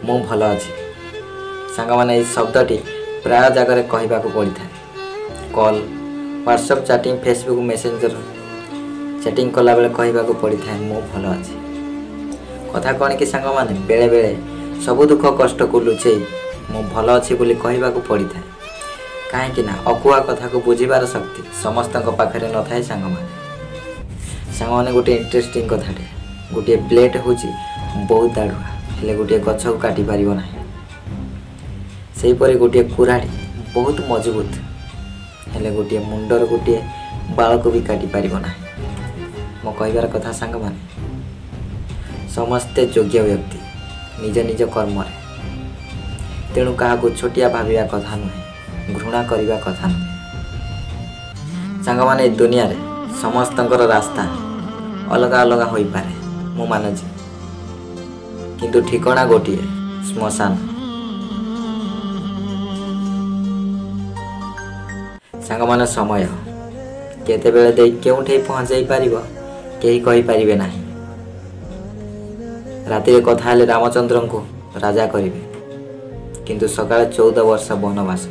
ମୁଁ ଭଲ ଅଛି। ସାଙ୍ଗମାନେ, ଏହି ଶବ୍ଦଟି ପ୍ରାୟ ଜାଗାରେ କହିବାକୁ ପଡ଼ିଥାଏ। Call, WhatsApp chatting, Facebook Messenger chatting କଲାବେଳେ କହିବାକୁ ପଡ଼ିଥାଏ ମୁଁ ଭଲ ଅଛି। କଥା କ'ଣ କି ସାଙ୍ଗମାନେ, ବେଳେବେଳେ ସବୁ ଦୁଃଖ କଷ୍ଟକୁ ଲୁଚେଇ ମୁଁ ଭଲ ଅଛି ବୋଲି କହିବାକୁ ପଡ଼ିଥାଏ, କାହିଁକି ନା ଅକୁହା କଥାକୁ ବୁଝିବାର ଶକ୍ତି ସମସ୍ତଙ୍କ ପାଖରେ ନଥାଏ। ସାଙ୍ଗମାନେ, ଗୋଟିଏ ଇଣ୍ଟରେଷ୍ଟିଂ କଥାଟେ। ଗୋଟିଏ ବ୍ଲେଡ଼୍ ହେଉଛି ବହୁତ ଦାଢ଼ୁଆ, ହେଲେ ଗୋଟିଏ ଗଛକୁ କାଟି ପାରିବ ନାହିଁ। ସେହିପରି ଗୋଟିଏ କୁରାଢ଼ୀ ବହୁତ ମଜବୁତ, ହେଲେ ଗୋଟିଏ ମୁଣ୍ଡର ଗୋଟିଏ ବାଳକୁ ବି କାଟି ପାରିବ ନାହିଁ। ମୋ କହିବାର କଥା ସାଙ୍ଗମାନେ, ସମସ୍ତେ ଯୋଗ୍ୟ ବ୍ୟକ୍ତି ନିଜ ନିଜ କର୍ମରେ, ତେଣୁ କାହାକୁ ଛୋଟିଆ ଭାବିବା କଥା ନୁହେଁ, ଘୃଣା କରିବା କଥା ନୁହେଁ। ସାଙ୍ଗମାନେ, ଏ ଦୁନିଆରେ ସମସ୍ତଙ୍କର ରାସ୍ତା ଅଲଗା ଅଲଗା ହୋଇପାରେ, ମୁଁ ମାନୁଛି, କିନ୍ତୁ ଠିକଣା ଗୋଟିଏ, ଶ୍ମଶାନ। ସାଙ୍ଗମାନେ, ସମୟ କେତେବେଳେ ଦେଇ କେଉଁଠି ପହଞ୍ଚାଇ ପାରିବ କେହି କହିପାରିବେ ନାହିଁ। ରାତିରେ କଥା ହେଲେ ରାମଚନ୍ଦ୍ରଙ୍କୁ ରାଜା କରିବେ, କିନ୍ତୁ ସକାଳେ 14 ବର୍ଷ ବନବାସ।